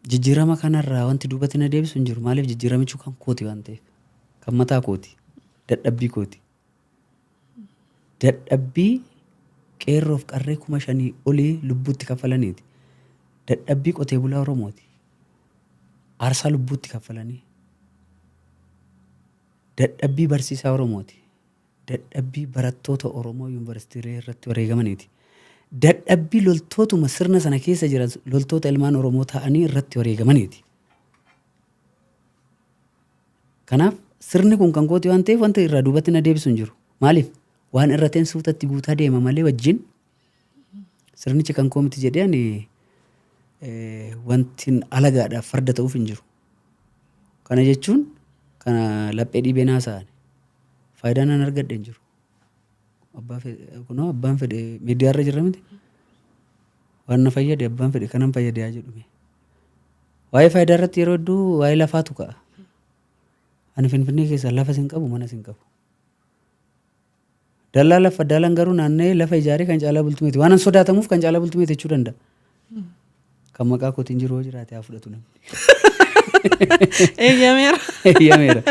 Jijjiirama kanarraa wanti duubatti na deebisu hin jiru. Maaliif jijjiiramichi kan kooti waan ta'eef. Kan mataa kooti. Dadhabbii kooti. Dadhabbii qeerroof qarree 5,000 olii lubbuutti kaffalaniiti. Dadhabbii qotee bulaa Oromooti. Aarsaa lubbuutti kaffalanii. Dadhabbii barsiisaa Oromooti. Dadhabbii barattoota Oromoo yuunivarsiitiilee irratti wareegamaniiti. Dadhabbii loltootuma sirna sana keessa jiran loltoota ilmaan Oromoo ta'anii irratti wareegamaniiti. Kanaaf sirni kun kan kooti waan ta'eef wanta irraa duubatti na deebisu hin jiru. Maaliif? Waan irra ta'een suutatti guutaa deema malee wajjin sirnichi kan koo miti jedhee ani wantin alagaadhaaf farda ta'uuf hin jiru. Kana jechuun kana laphee dhiibee naasa'an. Faayidaan an argadhe hin jiru. Abbaa fedhe kunoo abbaan fedhe miidiyaarra jirra miti. Waan na fayyade abbaan fedhe kanan fayyade haa jedhu mee. Waa'ee faayidaa irratti yeroo hedduu waa'ee lafaatu ka'a. Ani Finfinnee keessa lafa sin qabu, mana sin qabu. Dallaa lafa daalan garuu naanna'ee lafa ijaaree kan Caalaa Bultumeeti. Waan an sodaatamuuf kan Caalaa Bultumeeti jechuu danda'a. Kan maqaa kootiin jiru yoo jiraate haa fudhatu namni. Eeyyameera. Eeyyameera.